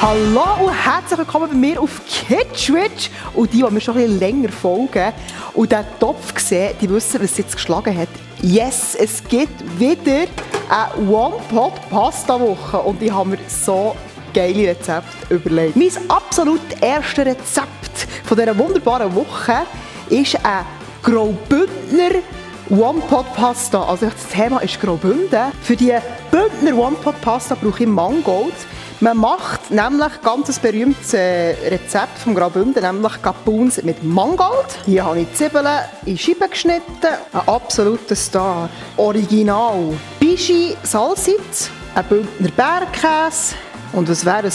Hallo und herzlich willkommen bei mir auf Kitschwitch. Und die mir schon ein bisschen länger folgen und diesen Topf sehen, die wissen, was es jetzt geschlagen hat. Yes, es gibt wieder eine One-Pot-Pasta-Woche und ich habe mir so geile Rezepte überlegt. Mein absolut erstes Rezept von dieser wunderbaren Woche ist ein Graubündner One-Pot-Pasta. Also das Thema ist Graubünden. Für die Bündner One-Pot-Pasta brauche ich Mangold. Man macht nämlich ganz ein berühmtes Rezept vom Graubünden, nämlich Capuns mit Mangold. Hier habe ich Zwiebeln in Scheiben geschnitten. Ein absoluter Star. Original. Bischi Salsitz, ein Bündner Bergkäse. Und es wäre ein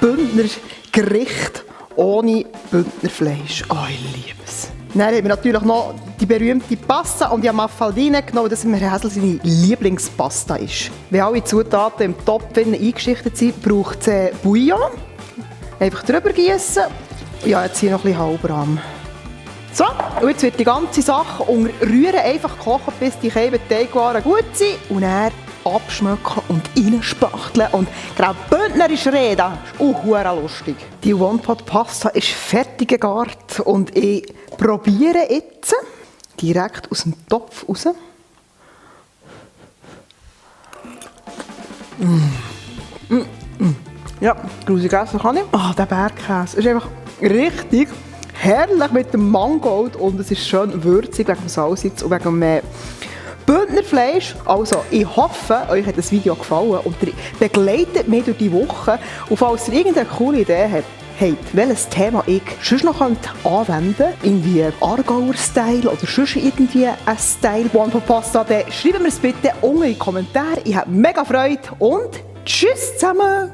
Bündner Gericht ohne Bündnerfleisch. Oh, ich liebe es. Dann haben wir natürlich noch die berühmte Pasta und ich habe Maffaldine genommen, dass mir Häsel seine Lieblingspasta ist. Wenn alle Zutaten im Topf eingeschichtet sind, braucht es Bouillon. Einfach drüber gießen. Ja, jetzt hier noch ein bisschen Halbrahm. So, und jetzt wird die ganze Sache unter Rühren einfach kochen, bis die Teigwaren gut sind. Und dann abschmecken und reinspachteln. Und gerade bündnerisch reden, ist auch lustig. Die One-Pot-Pasta ist fertig gegart und ich probiere jetzt direkt aus dem Topf raus. Ja, grusig essen kann ich. Ah, der Bergkäse ist einfach richtig herrlich mit dem Mangold und es ist schön würzig wegen dem Salsitz und wegen dem Bündnerfleisch. Also, ich hoffe, euch hat das Video gefallen und ihr begleitet mich durch die Woche. Und falls ihr irgendeine coole Idee habt, welches Thema ich sonst noch anwenden könnte, irgendwie Aargauer-Style oder sonst irgendwie ein Style One-Pot-Pasta, dann schreibt mir es bitte unten in die Kommentare. Ich habe mega Freude und tschüss zusammen!